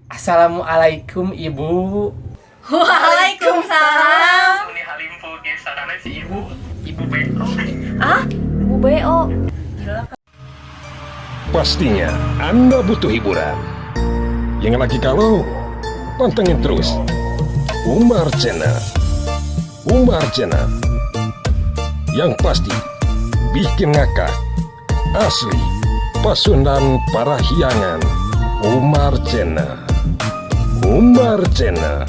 Assalamualaikum, Ibu. Waalaikumsalam. Ini halimpu ge sarana si ibu. Ibu BO. Ah, Bu BO. Pastinya Anda butuh hiburan. Yang lagi galau, pantengin terus Umar Channel. Umar Channel. Yang pasti bikin ngakak. Asli Pasundan Parahyangan. Umar Channel. Umar Channel.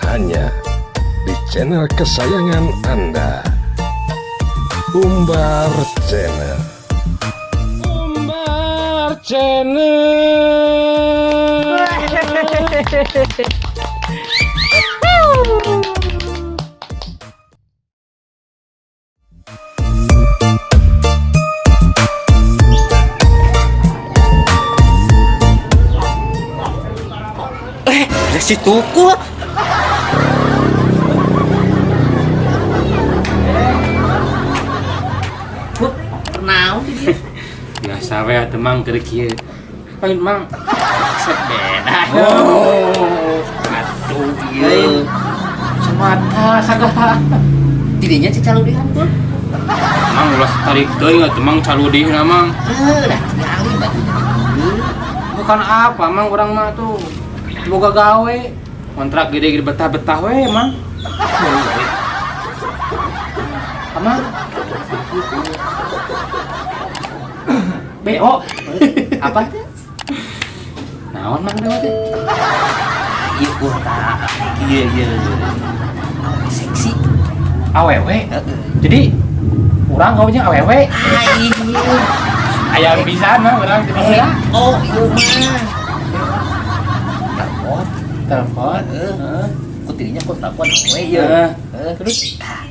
Hanya di channel kesayangan Anda. Umbar Channel. Umbar Channel. Eh, ada si Tukul. Bu, naon di dieu? Biasa we atuh, Mang, keur kieu. Paling, Mang, set beda. Oh, atuh ieu. Semata sagala. Tidinya cicaludihan, Bu. Mang, ulah tarik deui atuh, Mang, caludihna, Mang. Heuh, dah tingali batunya. Bukan apa, Mang, urang mah tuh boga gawe. Kontrak gede-gede betah-betah we, Mang. Amang. BO. Apa teh? Naon, Mang, BO teh? Ieu urang. Ieu ieu. Awewe seksi. Awewe. Heeh. Jadi urang gawenya awewe. Ah, iya. Aya pisan mah urang teh Eh, ya. oh, ieu mah. Telepon. Telepon. Heeh. Heeh. Ku tidinya ku telepon awewe ieu. Heeh. Heeh, Terus kan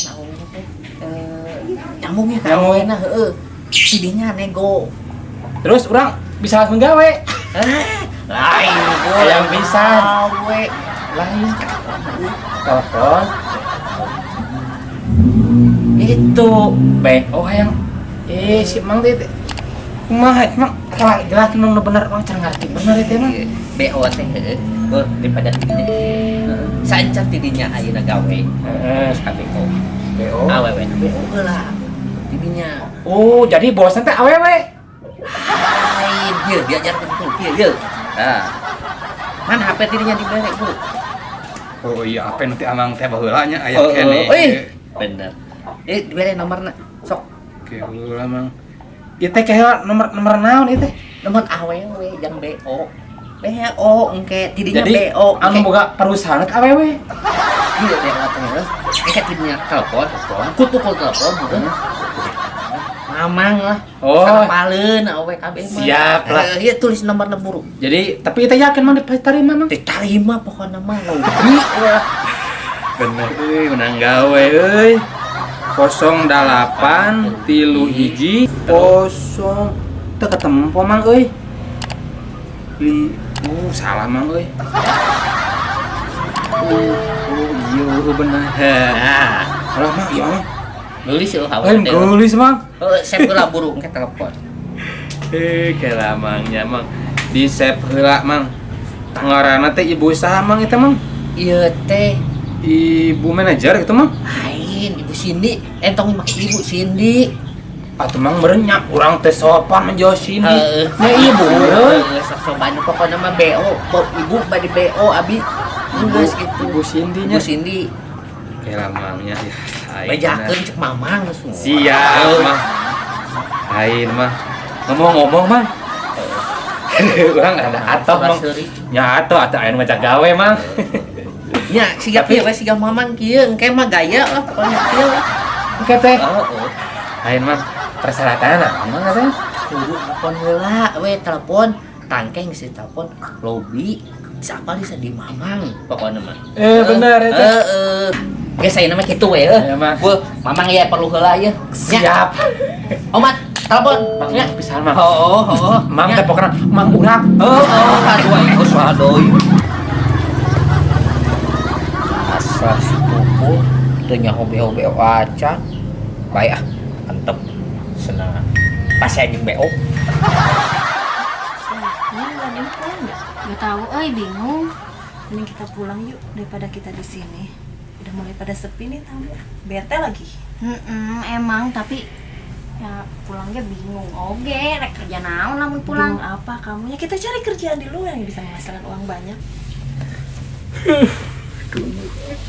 awewe teh eh nyambung ya ka Nyambung. awena heeh. Tidinya nego. Terus urang bisa langsung gawe. Eh, lain gua. Hayang pisan. Awe. Lain telepon Itu. BO hayang si Mang teh teh. Kumaha Mang, kalah jelas nu bener, Mang, cara ngerti bener itu, Mang. BO teh heeh. Beuh, daripada tidinya. Heeh. Saencan tidinya ayeuna gawe. Heeh. Ka BO. BO. Awewe na BO heula. Tidinya. Oh, jadi bosnya teh awewe. Lain, ieu diajarkeun tuh, ieu ieu. Nah. Mana HP tidinya dibere, Bu? Oh iya, apa nanti amang teh baheula nya aya Oh, keneh. eh, bener. Eh, dibere nomorna. Sok. Oke, heula, Mang. Ieu teh kayak nomor nomor naon ieu teh? Nomor awewe jang BO. BO engke tidinya Jadi BO. anu boga perusahaan teh awewe. Ieu BO teh heuh. Engke tidinya telepon, Telepon. ku tukul telepon heuh. Mamang lah. Oh. Sarapaleun awewe kabeh mah. Siap lah. Eh, ieu tulis nomorna buru. Jadi, tapi kita yakin, Mang, diterima, Mang? Diterima pokokna mah lobi lah. Bener euy, menang gawe euy. 08 3 1 0 teu ketempo, Mang, euy. Salah, Mang, euy. Oh iya, oh, bener. Nah, Alah, Mang, iya, Mang. geulis eueuh awewe Lain teh. geulis, Mang. Heuh, save heula buru engke telepon. Eh, kela, Mang, nya, Mang. Di save heula, Mang. Ngaranna teh ibu saha, Mang, itu, Mang? Ieu teh Ibu manajer gitu, Mang? lain Ibu Cindy, entong make Ibu Cindy. Atuh, Mang, meureun urang teh sopan menjauh Cindy. Heeh. Nya ibu meureun. Heeh, sok sopan pokokna mah BO, ibu bade BO abi. Geus gitu. Ibu Cindy nya. Ibu Cindy. Kela, Mang, nya. Ya, aing Bejakeun cek mamang geus. Siap, Mang. Lain, Mang. Ngomong-ngomong, Mang. Urang ada atoh, Mang. Nya atoh atuh aya nu ngajak gawe, Mang. Nya siga kieu we siga mamang kieu engke mah gaya lah pokoknya kieu lah. Engke teh. Heeh. Lain, Mang. Persyaratanna naon, Mang, katanya? Kudu telepon heula we telepon, tangke geus ditelepon lobi siapa bisa di mamang pokoknya mah. Eh, bener itu. Heeh. Geus ayeuna mah kitu we heuh. Iya, Mang. Bu, mamang ya perlu heula ieu. Nya, Siap. Omat, telepon. Mang, Nya. pisan, Mang. Oh, oh, oh. Mang Nya. teh pokokna Mang urang. Oh, oh, aduh aing geus waduh. Asa si Tukul teu nyaho BO-BO acan. Bae ah, antep. Senang. Pas anjing BO. Ini Ini pulang nggak? Gak tahu, bingung. Mending kita pulang yuk daripada kita di sini. Udah mulai pada sepi nih tamu. Bete lagi. Emang tapi ya pulangnya bingung. Oke, rek kerja naon lamun pulang. Bingung apa kamunya? Kita cari kerjaan di luar yang bisa menghasilkan uang banyak.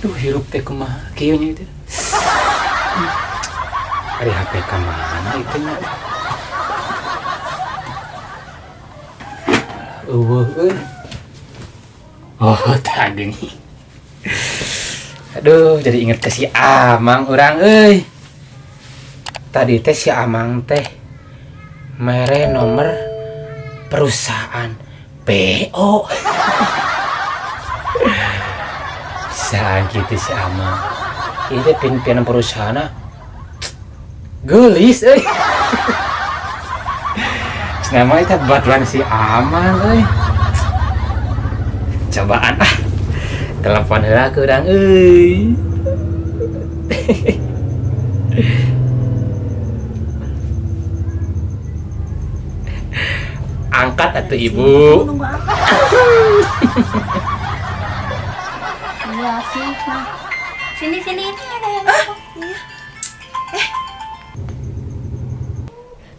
Duh, hirup teh kumaha kieu nya itu. Ari HP ka mana itu nya? Eueuh euy. Oh, tadi nih. Aduh, jadi inget ke si Amang urang euy. Tadi teh si Amang teh mere nomor perusahaan BO. Bisa gitu si Amang. Ini pimpinan perusahaan gelis euy. Nama itu batuan si Amang euy. Cobaan ah. Telepon heula ke urang euy. Angkat atuh ibu. Nunggu apa? Iya sih, nah. Sini sini ini ada yang Iya.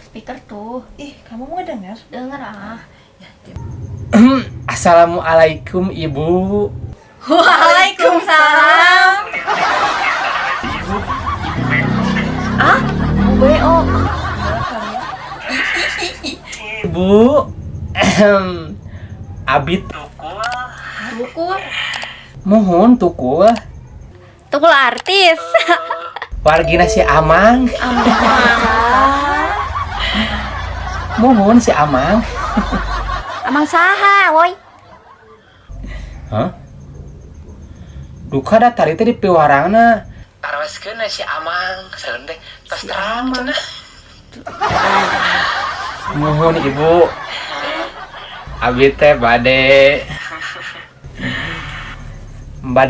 Speaker tuh. Ih, kamu mau denger? Denger ah. Ya, diam. Assalamualaikum ibu. Waalaikumsalam. Ibu, ibu BO. Ah, Bu BO. Ibu. Abid Tukul. Tukul. Mohon tukul. Tukul artis. Wargina si Amang. Amang. Mohon si Amang. Amang saha, woi. Hah? Duka da tadi teh di piwarangna. Taroskeun si Amang, saeun teh tos terang cenah. Mohon ibu. Abi teh bade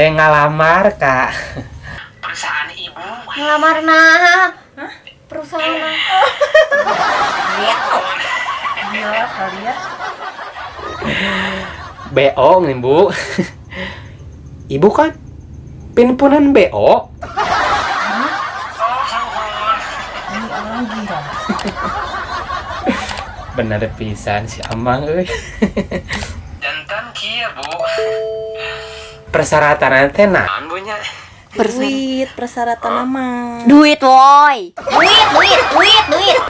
ngalamar ka perusahaan ibu. Ngalamar nah. Hah? Perusahaan. Iya kali ya. BO nih bu. Ibu kan pimpinan BO. Hah? Ini orang gila. Bener pisan si Amang euy. Jantan kieu bu. Persyaratan teh naon bu nya? Duit, persyaratan nama. Duit woi. Duit, duit, duit, duit.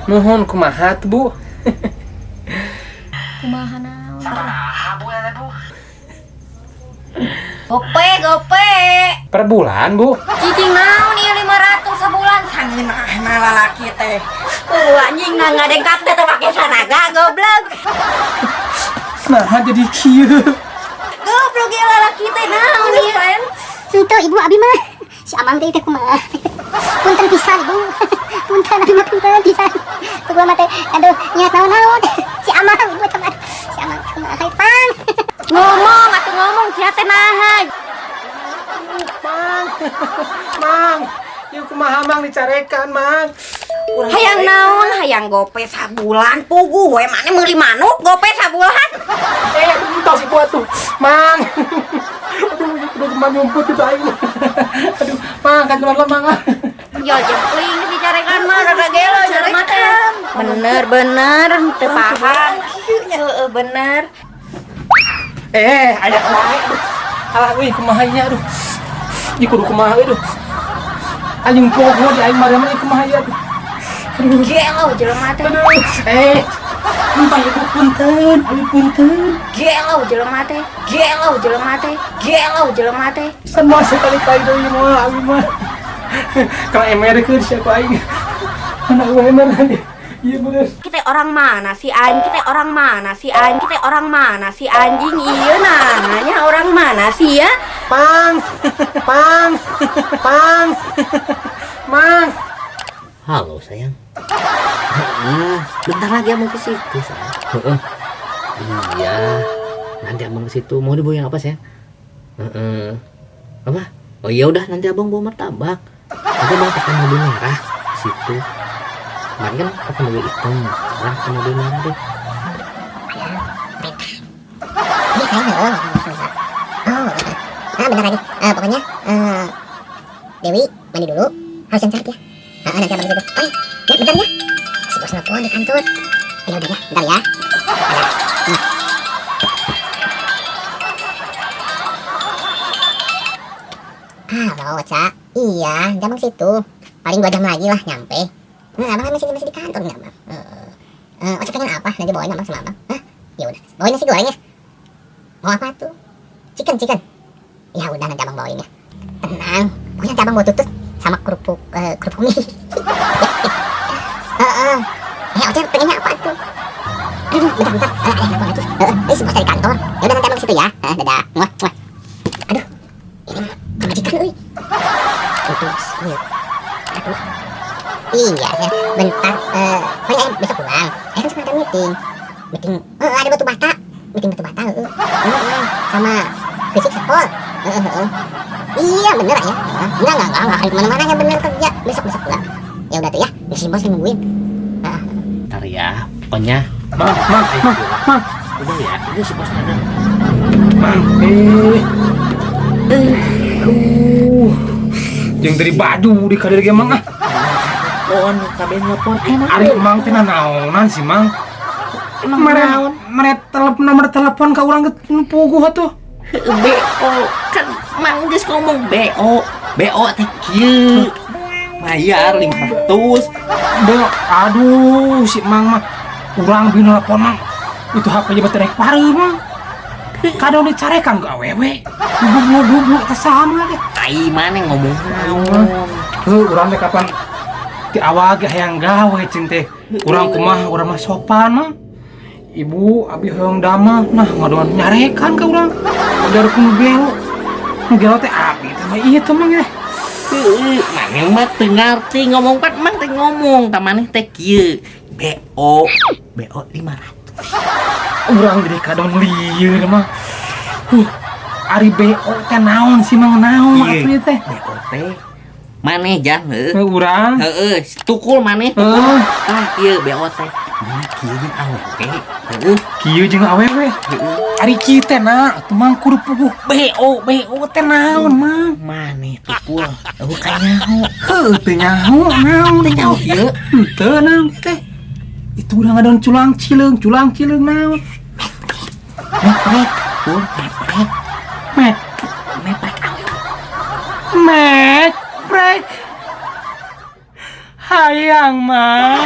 Nuhun kumaha tuh bu? Kumaha naon? Sabaraha bu eta bu? Gope, gope. Per bulan bu? Cicing naon ieu 500 sabulan sangeunahna lalaki teh. Anjing nah ngadengkak teh teu make sanaga goblok. Nah jadi kieu. Goblok ieu lalaki teh naon ieu? Henteu ibu abi mah. Si Amang teh teh kumaha. Punten pisan ibu. Punten abi mah punten pisan. Tuh gua mah teh aduh niat naon-naon. Si Amang ibu teh mah. Si Amang kumaha pang. Ngomong atuh ngomong sia teh naha. Mang. Mang. Ieu kumaha Mang dicarekan Mang. Hayang naon hayang gope sabulan puguh we mane meuli manuk gope sabulan. Entos ibu atuh. Mang. Aduh, udah kemana nyumput itu aing. Aduh, Mang kan keluar Mang. Yo jempling dicarekan mah rada gelo jelema teh. Bener bener teu paham. Heeh bener. Aya wae. Alah euy kumaha nya aduh. Ieu kudu kumaha euy aduh. Anjing poho di aing mah kumaha ieu aduh. Aduh gelo jelema teh. Aduh. Entah ibu punten, abi punten. Gelo jelema teh, gelo jelema teh, gelo jelema teh. Semua sekali-kali deui mah abi mah. Kalau emer keur sia ku aing. Mana eueuh emer. Iya bener. Kita orang mana sih anjing? Kita orang mana sih anjing? Kita orang mana sih anjing? Iya nanya orang mana sih ya? Pang. Pang. Pang. Mang. Halo sayang. Bentar lagi abang ke situ sayang. Iya. Nanti abang ke situ. Mau dibawa yang apa sayang? Apa? Oh iya udah nanti abang bawa martabak. Nanti bang pakai mobil merah situ. Kemarin kan pakai mobil hitam, sekarang pakai mobil merah deh. Iya saya nggak oh, ah bentar lagi. Pokoknya Dewi mandi dulu, harus yang cantik ya. Nanti abang situ. Oh ya, bentar ya. Si bos nelfon di kantor. Ya udah ya, bentar ya. Halo, Ca. Iya, nanti abang situ. Paling 2 jam lagi lah nyampe. Nah, abang kan masih di kantor nggak, Bang? Oca pengen apa? Nanti bawain abang sama abang. Hah? Ya udah, bawain nasi goreng ya. Mau apa tuh? Chicken. Ya udah nanti abang bawain ya. Tenang, pokoknya nanti abang bawa tutut sama kerupuk mie. Oca pengennya apa tuh? Aduh, bentar. Nelfon lagi. Ini si bos dari kantor. Ya udah nanti abang ke situ ya. Dadah. Muah, muah. Aduh, ini majikan euy. Itu, iya. Aduh. Iya, ya. Bentar. Pokoknya besok pulang. Kan sekarang ada meeting. Meeting, ada batu bata. Meeting batu bata, sama fisik sepol. Iya, bener ya. Enggak akan kemana-mana ya, bener kerja. Besok pulang. Ya udah tuh ya, si bos nungguin. Ntar ya, pokoknya. Mang. Udah ya, udah si bos ada. Mang, Jeung dari baju di kadir ge mang ah. Pon, kabeh nelpon. Ari mang teh naonan sih mang. Emang naon? Mere nomor telepon ka urang puguh atuh. BO kan mang geus ngomong BO. BO teh kieu. Bayar 500. BO, aduh si mang mah urang bi nelpon mang. Itu HP nya baterai pareum mang. Kadang dicarekan ke awewe. Goblok teh sama teh. Ai maneh ngomong naon? Heuh, urang teh kapan ti awal ge hayang gawe cing teh. Urang kumaha urang mah sopan mah. Ibu abi hoyong damah, nah ngadoan nyarekan ka urang. Udah ku nu gelo. Nu gelo teh abi teh mah ieu teh mang teh. Heuh, maneh mah teu ngarti ngomong pan mang teh ngomong ka maneh teh kieu. BO 500. Urang jadi kadon lieur mah. Ari BO teh naon sih mang naon atuh teh? BO teh maneh jang heuh. Urang. Heuh, tukul maneh. Heeh. Tah ieu BO teh. Maneh kieu jeung awewe. Heuh, kieu jeung awewe. Ari kieu teh na atuh mang kudu puguh BO teh naon mang? Maneh tukul. Eueuh ka nyaho. Heuh teu nyaho naon teh nyaho kieu. Henteu naon teh. Itu urang ngadon culang cileung naon. Meprek, pur, meprek. Meprek awewe. Meprek. Hayang mang.